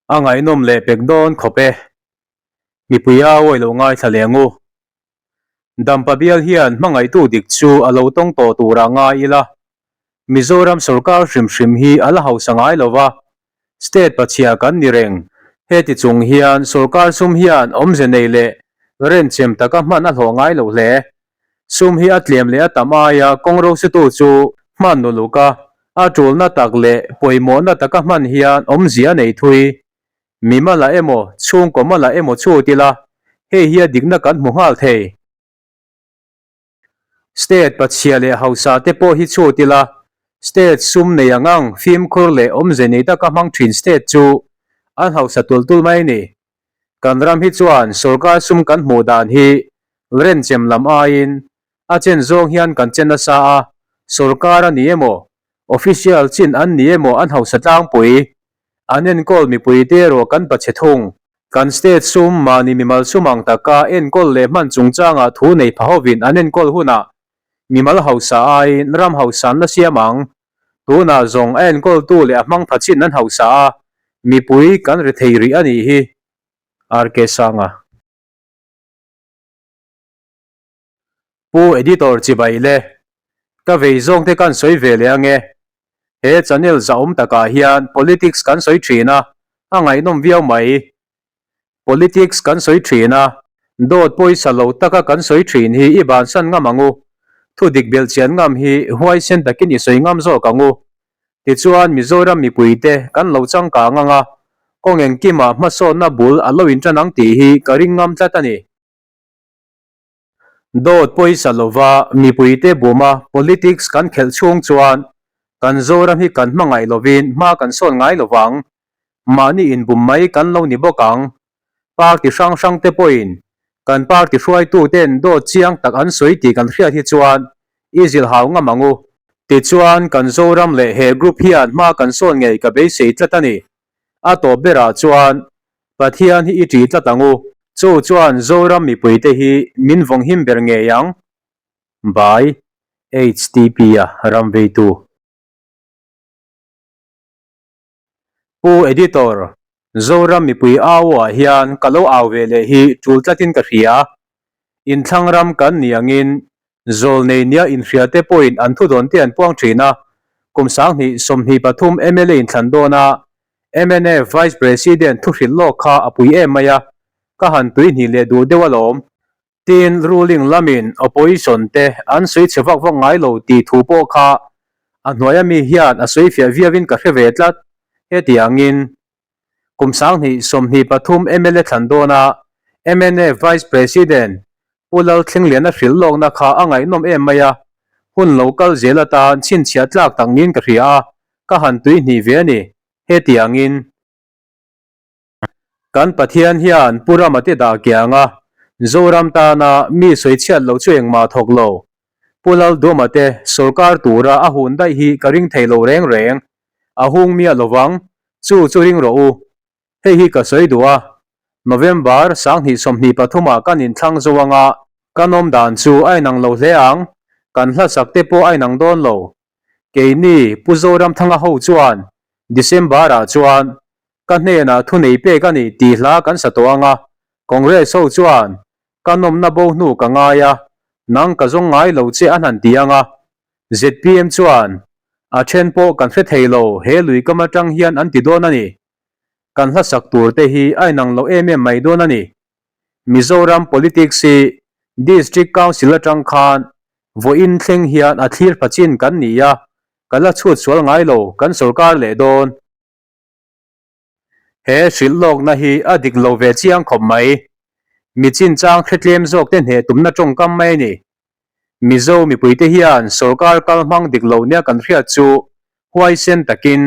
A ngaihnawm leh pek dawn khawp e. Mipui a awi lo ngaithla leh angu. Dampa bial hian hmangaihtu dik chu a lo tawng tawh turah ngai ila. Mizoram sorkar hrim hrim hi a la hausa ngai lo va, state pachhia kan ni reng. Heti chung hian sorkar sum hian awmze nei leh renchem taka hman a hlawh ngai lo hle. Sum hi a tlem leh a tam aia kawng rositu chu hman nuluk a, a tulna tak leh pawimawhna taka hman hian awmzia a nei thui. Mi mala emaw, chhungkaw mala emaw chhut ila, hei hi a dikna kan hmu nghal thei. State pachhia leh hausa te pawh hi chhut ila, state sum nei ang ang fimkhur leh awmze nei taka hmang thin state chu an hausa tul tul mai a ni. Kan ram hi chuan sorkar sum kan hmuh dan hi renchem lam aiin a chen zawng hian kan che nasa a, sorkar a ni emaw, official chin an ni emaw an hausa tlangpui. An enkawl mipuite erawh kan pachhe thung. Kan state sum mahni mimal sum ang taka enkawl leh hman chungchangah thu nei pha hovin an enkawl hunah mimal hausa aiin ram hausa an la siam ang. Tunah zawng a enkawltu leh a hmang pha chin an hausa a, mipui kan ri thei rih a nih hi. RK Sanga. Pu Editor chibai le, ka vei zawng te kan sawi ve leh ange. He channel zahawm takah hian politics kan sawi thin a, a ngaihnawm viau mai. Politics kan sawi thin a, dawt pawisa lo taka kan sawi thin hi i bansan ngam ang u. Thudik belhchian ngam hi huaisen takin i sawi ngam zawk ang u. Tichuan Mizoram mipuite kan lo changkang ang a, kawng engkimah hmasawnna bul a lo intan ang tih hi ka ring ngam tlat a ni. Dawt pawisa lova mipuite buma politics kan khelh chhung chuan kan Zoram hi kan hmangaih lovin hma kan sawn ngai lovang. Mahni inbum mai kan lo ni bawk ang. Party hrang hrang te pawhin kan party hruaituten dawt chiang tak an sawi tih kan hriat hi chuan i zilh hau ngam ang u. Tichuan kan Zoram leh he group hian hma kan sawn ngei ka beisei tlat a ni. A tawp berah chuan Pathian hi i ṭih tlat ang u. Chu chuan Zoram mipuite hi min vawng him ber ngei ang. By, HTP-a ram veitu. Pu Editor, Zoram mipui au-ah hian ka lo au ve leh hi ṭul tlatin ka hria. Inthlang ram kan ni angin Zawlnei nia inhriate pawhin an thudawn te an puang thin a, kum 2023 mla inthlan dawna mnf Vice President thuhrilh lawk kha a pui em mai a, ka han tui hnih leh duh deuh alawm. Tin, ruling lamin opposition te an sawi chhe vak vak ngai lo tih thu pawh kha a hnuaia mi hian a sawi fiah viauin ka hre ve tlat. Hetiangin Kum 2023 mla thlan dawna mnf Vice President Pu Lalthlengliana hrilh lawkna kha a ngaihnawm em mai a, hun lo kal zel atan chhinchhiah tlak tak niin ka hria a, ka han tui hnih ve a ni. Hetiangin. Kan Pathian hian Pu Rama te dah kiang a, Zoram tana mi sawichhiat lo chu engmah thawk lo. Pu Lalduama te sorkar tura a hun daih hi ka ring thei lo reng reng. A hung miah lovang, chu chu ring rawh u. Hei hi ka sawi duh a, November 2023 ah kan inthlang zo anga kan awm dan chu a inang lo hle ang, kan hlasak te pawh a inang dawn lo. Keini Pu Zoramthanga ho chuan December ah chuan ka hnenah thu nei pek a ni tih hla kan sa tawh anga, Congress ho chuan ka nawmna bo hnu ka ngai a, nang ka zawng ngai lo che an han ti anga, Zpm chuan, A then pawh kan hre thei lo, he lui kam atang hian an ti dawn a ni. Kan hlasak tur te hi a inang lo em em mai dawn a ni. Mizoram politics hi District Council atang khan vawiin thleng hian a thlir pha chin kan ni a, kan la chhut sual ngai lo, kan sorkar leh dawn. He hrilh lawkna hi a dik lo ve chiang khawp mai. Mi chinchang hretlem zawk te hneh tumna tawngkam mai a ni. Mizo mipuite hian sorkar kal hmang dik lo nia kan hriat chu huaisen takin,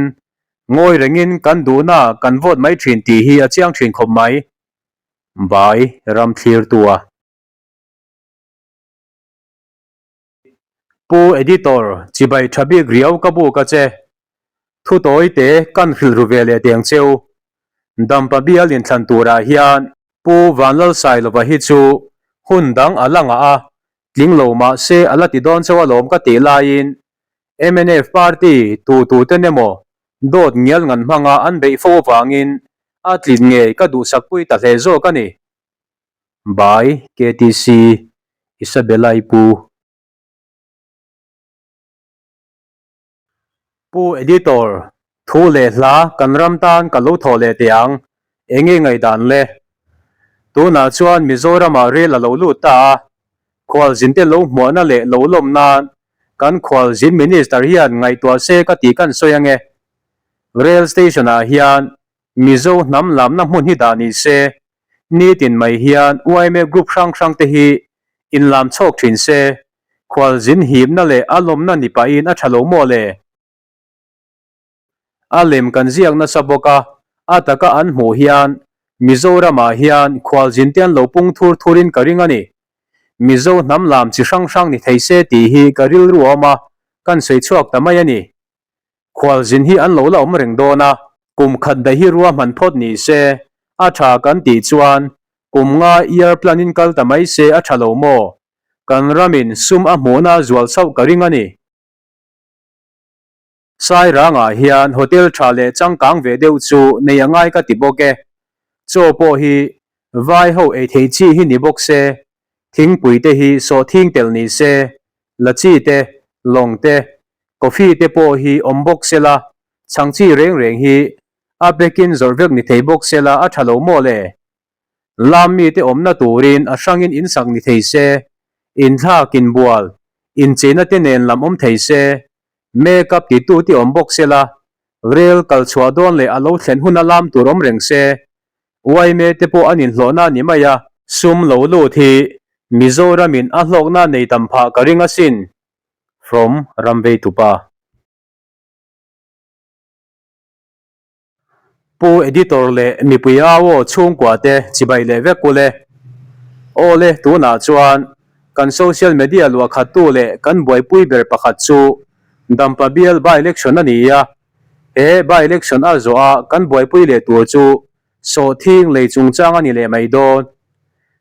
ngawi rengin kan duhna kan vote mai thin tih hi a chiang thin khawp mai. Bai Ramthlirtua. Pu Editor, chibai tha bik riau ka buk a che. Thu tawi te kan hrilh ru ve leh teng cheu. Dampa bial inthlan turah hian Pu Vanlalsailova hi chu hun dang a la ngah a, tling lo mah se a la ti dawn cheu alawm ka tih laiin mnf party tu tu ten emaw dawt ngial ngan hmanga an beih fo avangin. A tlin ngei ka duhsakpui ta hle zawk a ni. By KTC Isabella-i pu. Pu Editor, thu leh hla kan ram tan ka lo thawh leh teh ang, enge ngaihdan le? Tunah chuan Mizoramah rel a lo lut ta a, khualzinte lo hmuahna leh lo lawm nan kan khualzin Minister hian ngaihtuah se ka tih kan sawi ange. Rail station ah hian Mizo hnam lamna hmun hi dah ni se, nitin mai hian yma group hrang hrang te hi inlam chhawk thin se, khualzin hipna leh a lawmna ni pahin a tha lo maw le? A lem kan ziak nasa bawk a, a taka an hmuh hian Mizoramah hian khualzin te an lo pung thur thurin ka ring a ni. Mizo hnam lam chi hrang hrang ni thei se tih hi ka rilru a awm a, kan sawi chhuak ta mai a ni. Khualzin hi an lo la awm reng dawn a, kum khat daih hi ruahman phawt ni se, a tha kan tih chuan kum nga year plan in kal ta mai se a tha lo maw? Kan ramin sum a hmuhna a zual chauh ka ring a ni. Sairangah hian hotel tha leh changkang ve deuh chu nei a ngai ka ti bawk e. Chaw pawh hi vai ho ei thei chi hi ni bawk se, thingpui te hi sawhthing tel ni se, lachi te, lawng te, coffee te pawh hi awm bawk se la, chhang chi reng reng hi a pekin zawrh vek ni thei bawk se la a tha lo maw le? Lam mite awmna turin a hrangin in sak ni thei se, inthlak, inbual, incheina te nen lam awm thei se, make-up titu te awm bawk se la, rel kal chhuah dawn leh a lo thlen huna lam tur awm reng se, yma te pawh an inhlawhna a ni mai a. Sum lo lut hi Mizoramin a hlawkna nei tam phah ka ring asin. From Ramveitupa. Pu Editor leh mipui au aw chhungkua te chibai leh vek ule. Aw le tunah chuan kan social media luah khat tu leh kan buaipui ber pakhat chu Dampa bial by election a ni a, he by election a zawh a kan buaipui leh tur chu sawhthing lei chungchang a ni leh mai dawn.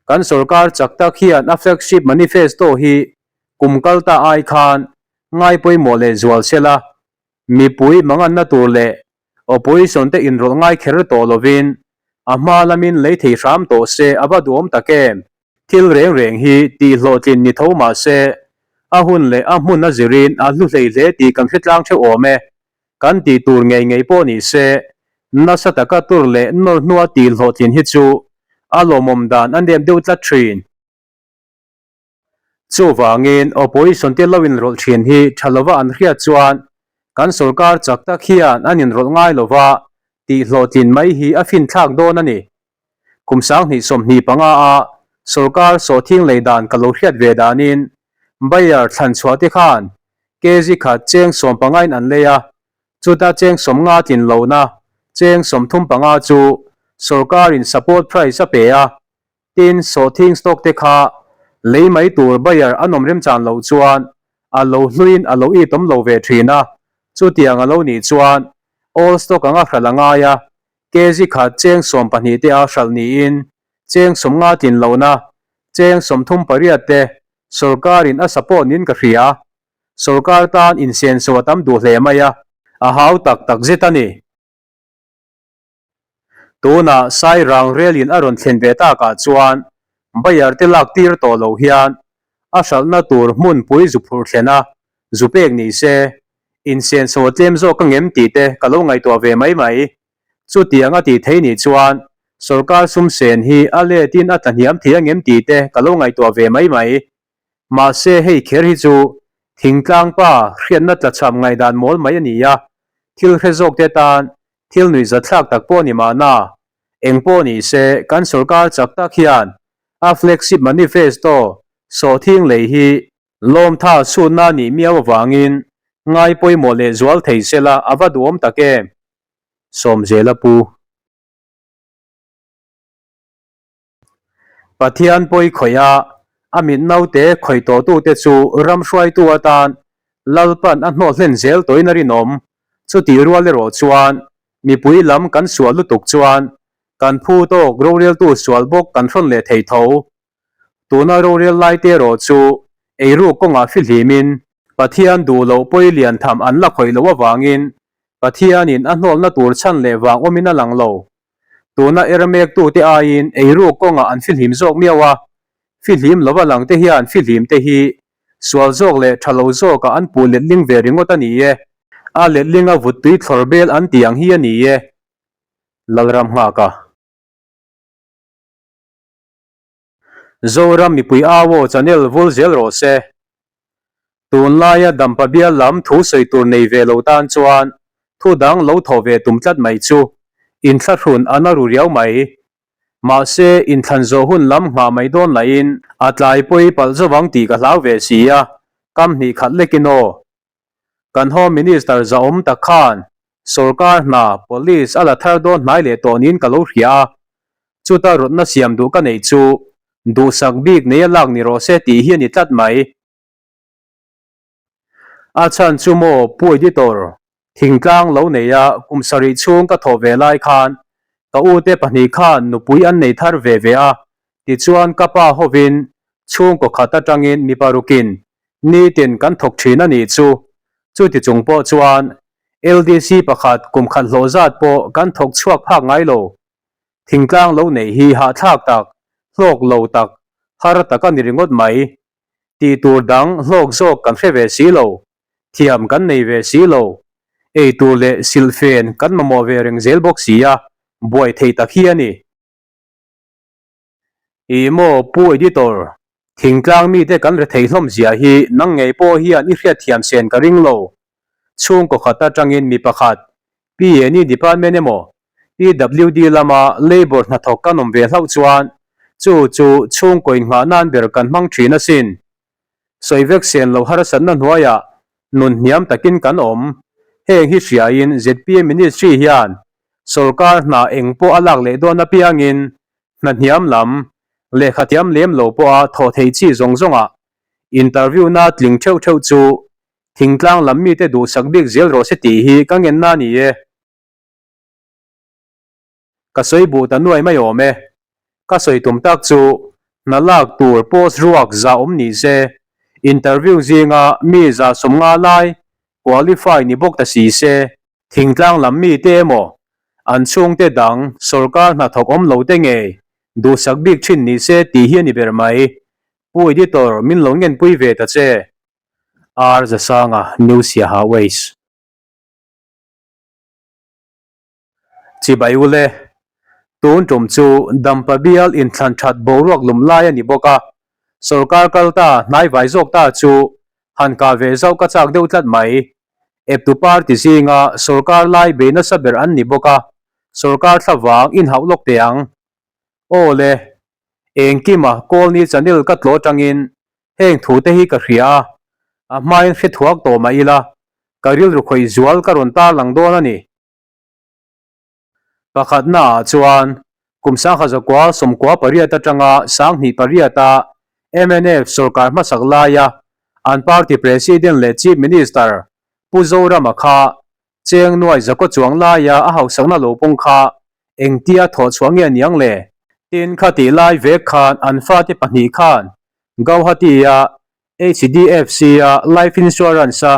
Kan sorkar chak tak hian a flagship manifesto hi kum kal ta ai khan ngai pawimawh leh zual sela Mipui manganna tur leh opposition te inrawlh ngai kher tawh lovin a hma lamin lei thei hram tawh se a va duhawm tak em? Thil reng reng hi tih hlawhtlin ni tho mah se a hun leh a hmun a zirin a hlu hlei hle tih kan hre tlang theuh awm e. Kan tih tur ngei ngei pawh ni se nasa taka tur leh nawr hnua tih hlawhtlin hi chu a lawmawm dan a nem deuh tlat thin. Chuvangin opposition te lo inrawlh thin hi tha lova an hriat chuan kan sorkar chak tak hian an inrawlh ngai lova tih hlawhtlin mai hi a finthlak dawn a ni. Kum 2025 a sorkar sawhthing lei dan ka lo hriat ve danin buyer thlan chhuah te khan kg khat cheng 15 in an lei a, chuta cheng 50 tlin lohna cheng 35 chu sorkarin support price a pe a, Tin, sawhthing stock te kha lei mai tur buyer an awm remchan loh chuan a lo hluin a lo itawm lo ve thin a, chutiang a lo nih chuan all stock anga hralh a ngai a, kg khat cheng 12 te a hralh niin cheng 50 tlin lohna cheng 38 te sorkarin a support niin ka hria. Sorkar tan insenso a tam duh hle mai a, a hau tak tak zet a ni. Tunah Sairang relin a rawn thlen ve takah chuan Bayer te lak tir tawh lo hian a hralhna tur hmunpui zu phurh thlen a, zu pek ni se, insenso a tlem zawk a ngem tih te ka lo ngaihtuah ve mai mai. Chutiang a tih thei nih chuan sorkar sum sen hi a letin a tlahniam thei a ngem tih te ka lo ngaihtuah ve mai mai. Mahse hei kher hi chu thingtlang pa hriatna tlachham ngaihdan mawl mai a ni a, thil hre zawk te tan thil nuihzatthlak tak pawh ni mahna, eng pawh ni se kan sorkar chak tak hian a flagship manifesto sawhthing lei hi lawmtha chhutna nih miau avangin ngai pawimawh leh zual thei sela a va duhawm tak em? Sawmzela Pu. Pathian pawi khawih a, a mit naute khawih tawhtute chu ram hruaitu atan Lalpan a hnawh hlen zel tawhin a rinawm. Chutih rual erawh chuan mipui lam kan sual lutuk chuan kan phu tawk roreltu sual bawk kan hrawn leh thei tho. Tuna rorel laite erawh chu eiruk kawngah fihlimin Pathian duh loh pawi lian tham an la khawih loh avangin Pathianin a hnawlna tur chhan leh vang awmin a lang lo. Tuna er mektute aiin eiruk kawngah an fihlim zawk miau a, fihlim lova langte hian fihlimte hi sual zawk leh tha lo zawkah an puh letling ve ringawt a ni e. A letlinga vuttui thlawr bel an tih ang hi a ni e. Lalram nghaka. Zoram mipui au aw channel vul zel rawh se. Tunlaia Dampa bial lam thu sawi tur nei ve lo tan chuan thu dang lo thawh ve tum tlat mai chu inthlahrun a na ru riau mai. Mahse, inthlan zawh hun lam nghah mai dawn lahin a tlai pawi palh zovang tih ka hlau ve si a, kam hnih khat lekin aw. Kan Home Minister zahawm tak khan sorkar hna Police a la thar dawn hnai leh tawh niin ka lo hria a, chuta rawtna siam duh ka neih chu duhsak bik nei a lak ni rawh se tih hi a ni tlat mai. A chhan chu maw Pu Editor, thingtlang lo neia kum sarih chhung ka thawh ve lai khan ka ute pahnih khan nupui an nei thar ve ve a, tichuan ka pa hovin chhungkaw khat atangin mi parukin nitin kan thawk thin a nih chu. Chuti chung pawh chuan LDC pakhat kum khat hlawh zat pawh kan thawk chhuak phak ngai lo. Thingtlang lo neih hi hahthlak tak, hlawk lo tak, har tak a ni ringawt mai. Tih tur dang hlawk zawk kan hre ve si lo, thiam kan nei ve si lo, ei tur leh silhfen kan mamawh ve reng zel bawk si a, buai thei tak hi a ni. Ih maw Pu Editor, thingtlang mite kan rethei hlawm zia hi nang ngei pawh hian i hriatthiam sen ka ring lo. Chhungkaw khat atangin mi pakhat, PNE department emaw, PWD lama labour hnathawk kan awm ve hlauh chuan chu chu chhungkaw innghah nan ber kan hmang thin asin. Sawi vek sen lo harsatna hnuaiah nun hniam takin kan awm. Heng hi hriain zpm Ministry hian sorkar hna eng pawh a lak leh dawn apiangin hna hniam lam, lehkha thiam lem lo pawha thawh thei chi zawng zawngah interview na tling theuh theuh chu thingtlang lam mite duhsak bik zel rawh se tih hi ka ngenna a ni e. Ka sawi buh ta nuai mai awm e. Ka sawi tum tak chu hna lak tur post ruak za awm ni se, interview zinga mi za 50 lai qualify ni bawk ta si se, thingtlang lam mite emaw an chhungte dang sorkar hnathawk awm lo te ngei duhsak bik thin ni se tih hi a ni ber mai. Pu Editor min lo ngenpui ve ta che. R Zasanga, New Siaha Waste. Chibai ule, tun tum chu Dampa bial inthlan that boruak lum lai a ni bawk a, sorkar kal ta hnai vai zawk ta chu han kah ve zauh ka chak deuh tlat mai. Eptu party zinga sorkar lai bei nasa ber an ni bawk a, sorkar thlavang inhauh lawk teh ang. Aw le, engkima Kawlni channel ka tlaw atangin heng thute hi ka hria a, a hmain hre thuak tawh mah ila, ka rilru khawih zual ka rawn tarlang dawn a ni. Pakhatnaah chuan kum 1998 atanga 2008-a mnf sorkar hmasak laia an party president leh chief minister Pu Zorama kha cheng nuai zakaw chuang laia a hausakna lo pawng kha engtia thawh chhuah nge niang le? Tin, khatih lai vek khan an fate pahnih khan Gauhati-a HDFC-a life insurance-a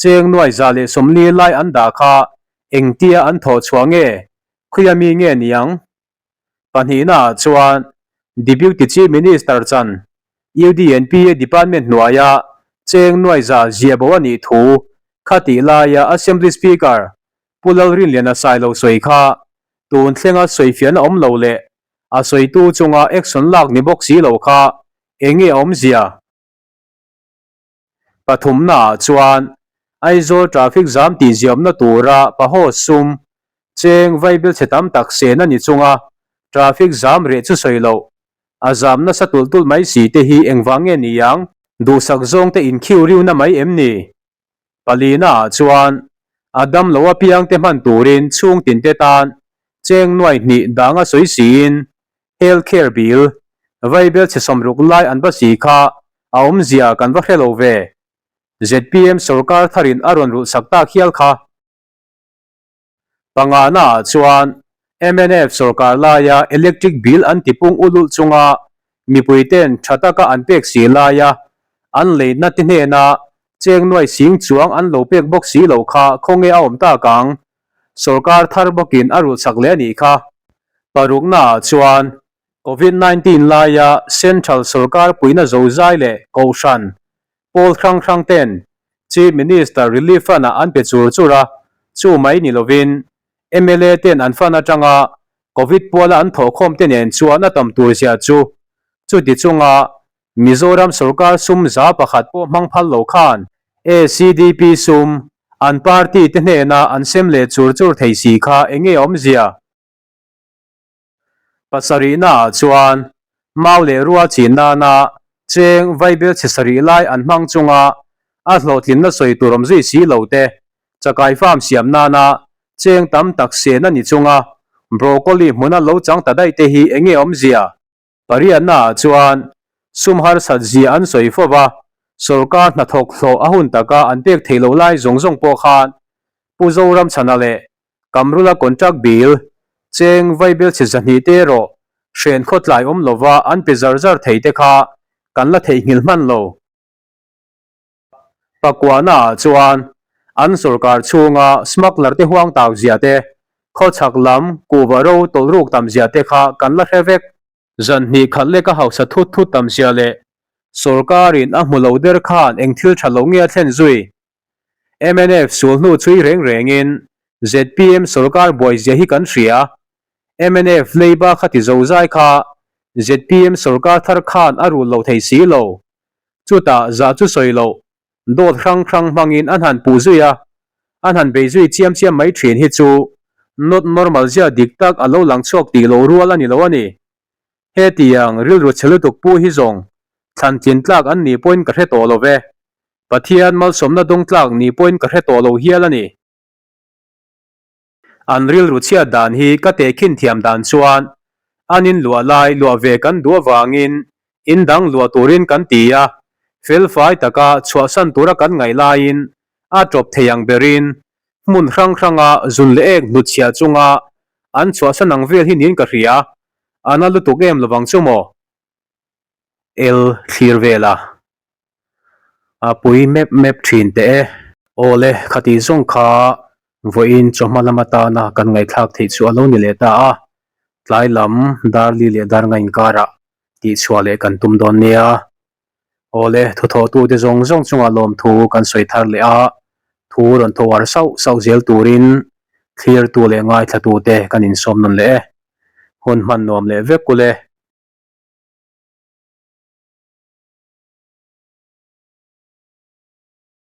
cheng nuai 140 lai an dah kha engtia an thawh chhuah nge, khuia mi nge niang? Pahnihnaah chuan Deputy Chief Minister chan UDNPA Department hnuaia cheng nuai za zia bo a nih thu khatih laia Assembly Speaker Pu Lalrinliana Sailo sawi kha tun thlenga sawifiahna awm lo leh a sawitu chunga action lak ni bawk si lo kha eng nge a awmzia? Pathumnaah chuan Aizawl traffic jam tihziamna tura pahaw sum cheng vaibel chhe tam tak sen a ni chunga traffic jam reh chu sawi loh a zam nasa tulh tulh mai si te hi engvang nge ni ang? Duhsak zawng te inkhiu riuna mai em ni? Palinaah chuan a dam lo apiang te hman turin chhungtin te tan cheng nuai hnih danga sawi siin Health care bill, vaibel chhe 60 lai an va si kha a awmzia kan va hre lo ve. Zpm sorkar tharin a rawn rulh sak tak hial kha. Pangana ah chuan mnf sorkar laia electric bill an tipung ululh chunga mipui ten tha taka an pek si laia an leina te hnena cheng nuai sing chuang an lo pek bawk si lo kha khawnge a awm tak ang? Sorkar thar bawkin a rulh sak leh a nih kha. Paruknaah chuan Covid 19 laia Central sorkar puihna zozai leh Kohhran pawl hrang hrang ten Chief Minister Relief Fund ah an pe chur chur a, chu mai ni lovin mla ten an fund atanga Covid puala an thawhkhawm te nen chuan a tam tur zia chu chuti chunga Mizoram sorkar sum 100 pawh hmang phal lo khan ACDP sum an party te hnena an sem leh chur chur thei si kha enge awmzia? Pasarihnaah chuan mau leh rua chin nana cheng vaibel chhe sarih lai an hmang chunga a hlawhtlinna sawi tur awm zui si lo te, chakai farm siam nana cheng tam tak sen a ni chunga broccoli hmuna lo chang ta daih te hi enge awmzia? Pariatnaah chuan sum harsat zia an sawi fo va, sorkar hnathawk hlawh a hun taka an pek theih loh lai zawng zawng pawh khan Pu Zoramchhana leh Kamrula contract bill cheng vaibel chhe 200 te erawh hren khawtlai awm lova an pe zar zar thei te kha kan la theihnghilh hman lo. Pakuana ah chuan an sorkar chhunga smuggler te huang tau zia te, khawchhak lam kuhva ro tawlh ruk tam zia te kha kan la hre vek. Zan hnih khat leka hausa thut thut tam zia leh sorkarin a hmu lo der khan eng thil tha lo nge a thlen zui. Mnf sul hnu chhui reng rengin zpm sorkar buai zia hi kan hria. Mnf leiba kha ti zozai kha zpm sorkar thar khan a rul lo thei si lo. Chutah zah chu sawi loh, dawt hrang hrang hmangin an han puh zui a, an han bei zui chiam chiam mai thin hi chu not normal zia dik tak a lo lang chhuak tih loh rual a ni lo a ni. Hetiang rilru chhe lutuk pu hi zawng thlan tlin tlak an nih pawhin ka hre tawh lo ve. Pathian malsawmna dawng tlak nih pawhin ka hre tawh lo hial a ni. An rilru chhiat dan hi ka tehkhin thiam dan chuan an in luah lai luah ve kan duh avangin in dang luah turin kan ti a, felfai taka chhuahsan tura kan ngaih laiin a tawp thei ang berin hmun hrang hranga zun leh ek hnutchhiah chunga an chhuahsan ang vel hi niin ka hria, a na lutuk em lovang chu maw? El thlir vela a pui mep mep thin teh e. Awle, khati zawng kha vawiin chawhma lam atana kan ngaihthlak theih chu a lo ni leh ta a, tlai lam dar li leh dar nga inkarah tihchhuah leh kan tum dawn nia. Awle, thuthawhtute zawng zawng chungah lawmthu kan sawi thar leh a, thu rawn tho ar sauh sauh zel turin thlirtu leh ngaithlatute kan insawm nawn leh e. Hun hman nuam leh vek ule.